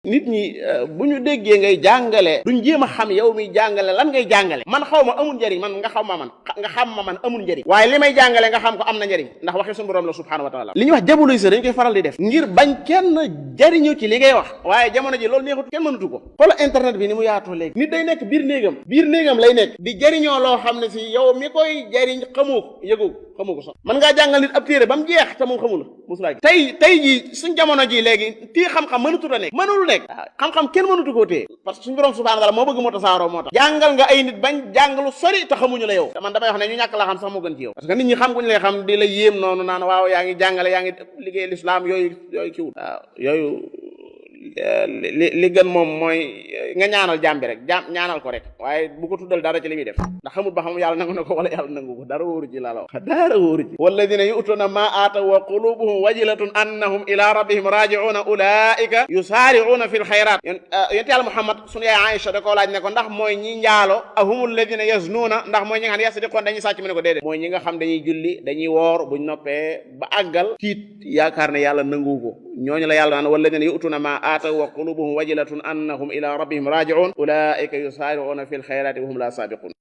nit ñi bu ñu déggee ngay jàngale duñ jéem a xam yow mi jàngale lan ngay jàngale. man xaw ma amul njëriñ man nga xam ma man amul njëriñ waaye li may jàngale nga xam ko am na njëriñ ndax waxi suñu borom la subhanahu wa taala. li ñuy wax diaboliser dañ koy faral di def ngir bañ kenn jariñu ci li ngay wax waaye jamono ji loolu neexut kenn mënatu ko. xoolal internet bi ni mu yaatoo léegi nit day nekk biir néegam lay nekk di jariñoo loo xam ne si yow mi koy jariñ xamoo ko sax mën ngaa jàngal nit ab téere ba mu jeex te moom xamul musulaa tey ji suñ jamono ji léegi tii xam-xam mënatu la nekk mënul nekk xam-xam kenn mënatu koo téye parce que suñu borom subhanahu wa ta'ala moo bëgg moo tasaaroo moo tax jàngal nga ay nit bañ jàngalu sori te xamuñu la yow te man damay wax ne ñu ñàkk la xam sax moo gën ci yow parce que nit ñi xam guñu lay xam di la yéem noonu naan waaw yaa ngi jàngale yaa ngi liggéey l'islam yooyu kiwul waaw yooyu li gën moom mooy nga ñaanal jaam bi rek ñaanal ko rek waaye bu ko tuddal dara ci li muy def ndax xamul ba xam yàlla nangu na ko wala yàlla nangu ko dara wóoru ci laa la wax dara wóoru ci walladina yu'tuna ma aataw wa qulubuhum wajilatun annahum ila rabbihim raji'una ulaika yusaari'una fil xayrat yonent yàlla Muhammad sunu yaay Aïcha da koo laaj ne ko ndax mooy ñi njaalo ahumul ladina yaznuuna ndax mooy ñi nga xam yasdiqoon dañuy sàcc mu ne ko déedéet mooy ñi nga xam dañuy julli dañuy woor buñ noppee ba àggal tiit yaakaar ne yàlla nangu ko ñooñu la yàlla naan walladina yu'tuna ma aataw wa qulubuhum wajilatun annahum ila rabbihim raji'un ulaika yusaari'una fil xayrati wa hum la sabiqun